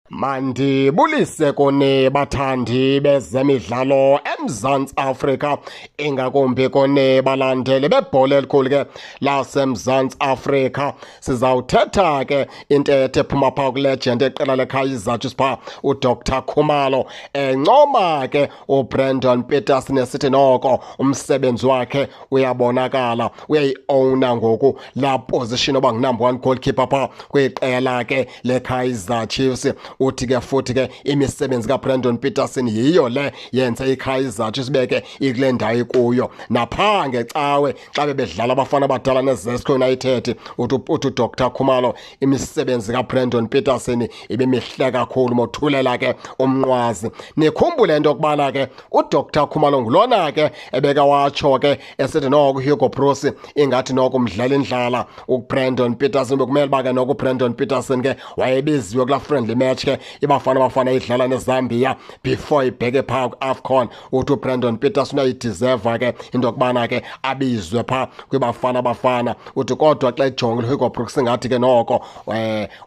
Mandibulise kuni bathandi bezemidlalo eMzantsi Afrika, ingakumbi kuni balandeli bebhola elikhulu ke laseMzantsi Afrika. Sizawuthetha ke intetho ephuma phaa kwilegend eqela leKaizer Chiefs phaa uDr Khumalo, encoma ke uBrandon Petersen esithi noko umsebenzi wakhe uyabonakala, uyayi-owna ngoku laa position oba ngu-number 1 goalkeeper phaa kwiqela ke leKaizer Chiefs. Uthi ke futhi ke imisebenzi kaBrandon Petersen yiyo le yenze iKaizer Chiefs beke ikule ndawo ikuyo. Naphaa ngecawe xa bebedlala abafana abadala neZesco United, uthi uDr Khumalo imisebenzi kaBrandon Petersen ibimihle kakhulu, mothulela ke umnqwazi. Nikhumbule into yokubana ke uDr Khumalo ngulona ke ebeka watsho ke esithi noko uHugo Broos ingathi noko umdlala indlala uBrandon Petersen, bekumele uba ke noko uBrandon Petersen ke wayebiziwe kulaa friendly match ke iBafana Bafana idlala neZambia before ibheke phaa ku-AFCON. Uthi uBrandon Petersen uyayideserva ke into yokubana ke abizwe phaa kwiBafana Bafana. Uthi kodwa xa ejongile uHugo Broos ingathi ke noko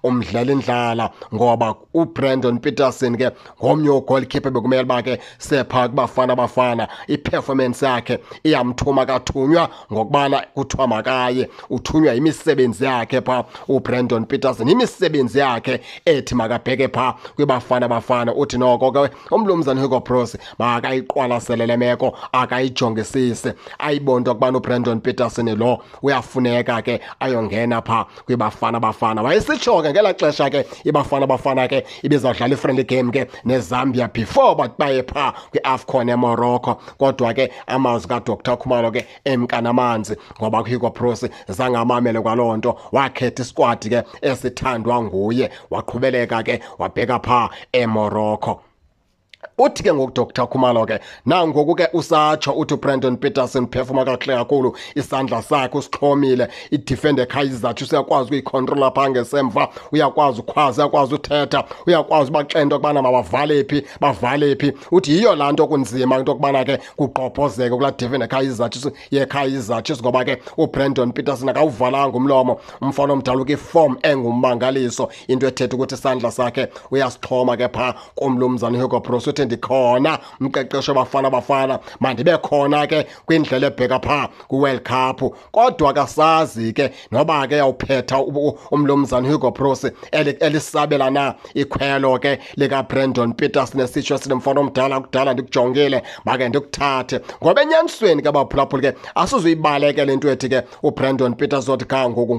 umdlala indlala, ngoba uBrandon Petersen ke ngomnye wogoalkeeper bekumele uba ke sephaa kuBafana Bafana. I-performance yakhe iyamthuma, kathunywa ngokubana kuthiwa makaye, uthunywa imisebenzi yakhe phaa uBrandon Petersen, imisebenzi yakhe ethi makabheke phaa kwiBafana Bafana. Uthi noko ke umlumzana Hugo Broos makayiqwalasele le meko, akayijongisise, ayibone into yokubana uBrandon Petersen lo uyafuneka ke ayongena phaa kwiBafana Bafana. Wayesitsho ke ngelaa xesha ke iBafana Bafana ke ibizawudlala i-friendly game ke neZambia before baye phaa kwi-AFCON eMorocco. Kodwa ke amazwi kaDr Khumalo ke emka namanzi, ngoba uHugo Broos zange amamele kwaloo nto, wakhetha isquad ke esithandwa nguye, waqhubeleka ke wabheka phaa eMorocco. Uthi ke ngoku Dr Khumalo ke nangoku ke usatsho uthi uBrandon Petersen performa kakuhle kakhulu, isandla sakhe usixhomile, idefender Kaizer Chiefs uyakwazi ukuyicontrola phaa ngesemva, uyakwazi ukhwaza, uyakwazi uthetha, uyakwazi ubaxela into yokubana mabavale phi, bavale phi. Uthi yiyo laa nto kunzima into yokubana ke kugqobhozeke kulaa defender Kaizer Chiefs yeKaizer Chiefs, ngoba ke uBrandon Petersen akawuvalanga umlomo, umfana omdala ukwiform engummangaliso, into ethetha ukuthi isandla sakhe uyasixhoma ke phaa kumlumzana Hugo Broos. Uthi ndikhona umqeqesho Bafana Bafana, mandibe khona ke kwindlela ebheka phaa kwi-World Cup. Kodwa kasazi ke noba ke yawuphetha umlumzana Hugo Broos elisabela na ikhwelo ke likaBrandon Petersen esitsho sithi mfana omdala kudala ndikujongile, make ndikuthathe. Ngoba enyanisweni ke baphulaphuli ke asizuyibalekela into ethi ke uBrandon Petersen othi kha ngoku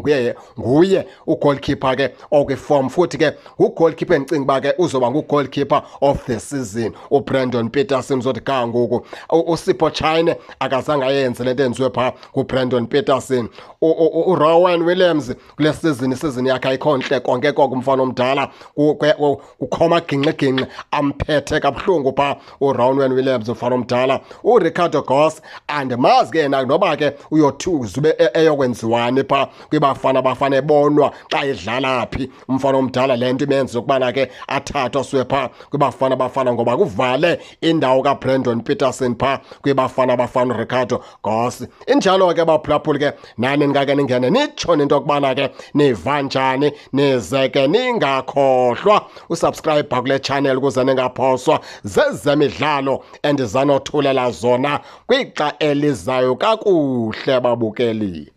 nguye ugoalkeeper ke okwiform, futhi ke ngugoalkeeper endicinga uba ke uzoba ngugoalkeeper of the season uBrandon Petersen. Uzothi kha ngoku uSipho Chaine akazange ayenze le nto enziwe phaa nguBrandon Petersen. uRowan Williams kule season, isizini yakhe ayikho ntle konke koko, umfana omdala kukho amagingxigingxi amphethe kabuhlungu phaa uRowan Williams umfana omdala. URicardo Goss andimazi ke yena noba ke uyothi uzube eyokwenziwani phaa kwiBafana Bafana, ebonwa xa edlala phi umfana omdala, le nto imenza ukubana ke athathwe asuwe phaa kwiBafana Bafana, ngoba kuvale indawo kaBrandon Petersen phaa kwiBafana Bafana uRicardo Goss. Injalo ke baphulaphuli ke, nani ningake ningene nitsho into yokubana ke niva njani, nize ke ningakhohlwa usubscribe kule channel ukuze ningaphoswa zezemidlalo endizanothulela zona kwixa elizayo. Kakuhle babukeli.